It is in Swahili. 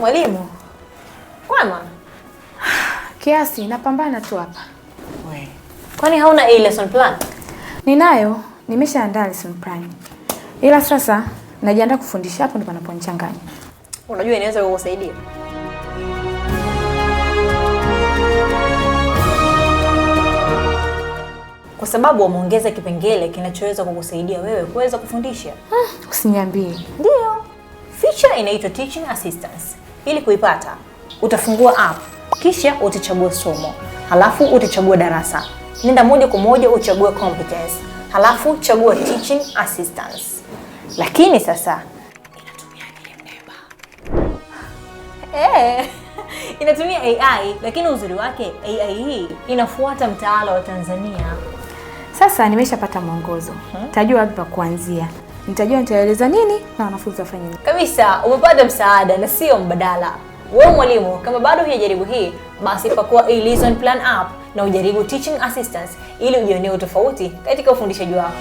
Mwalimu. Kwema? Kiasi, napambana tu hapa. We. Kwani hauna a lesson plan? Ninayo, nimeshaandaa lesson plan. Ila sasa najiandaa kufundisha, hapo ndipo panaponichanganya. Unajua inaweza kukusaidia. Kwa sababu wameongeza kipengele kinachoweza kukusaidia wewe kuweza kufundisha. Usiniambie. Ndio. Feature inaitwa Teaching Assistance. Ili kuipata, utafungua app, kisha utachagua somo, halafu utachagua darasa. Nenda moja kwa moja uchague competence, halafu chagua Teaching Assistance. Lakini sasa inatumia akili mnemba. Inatumia AI, lakini uzuri wake AI hii inafuata mtaala wa Tanzania. Sasa nimeshapata mwongozo. Tajua wapi pa kuanzia. Nitajua nitaeleza nini na wanafunzi wafanye nini. Kabisa, umepata msaada na sio mbadala. Wewe mwalimu, kama bado hujajaribu hii, basi pakua e-lesson plan app na ujaribu Teaching Assistance ili ujionee utofauti katika ufundishaji wako.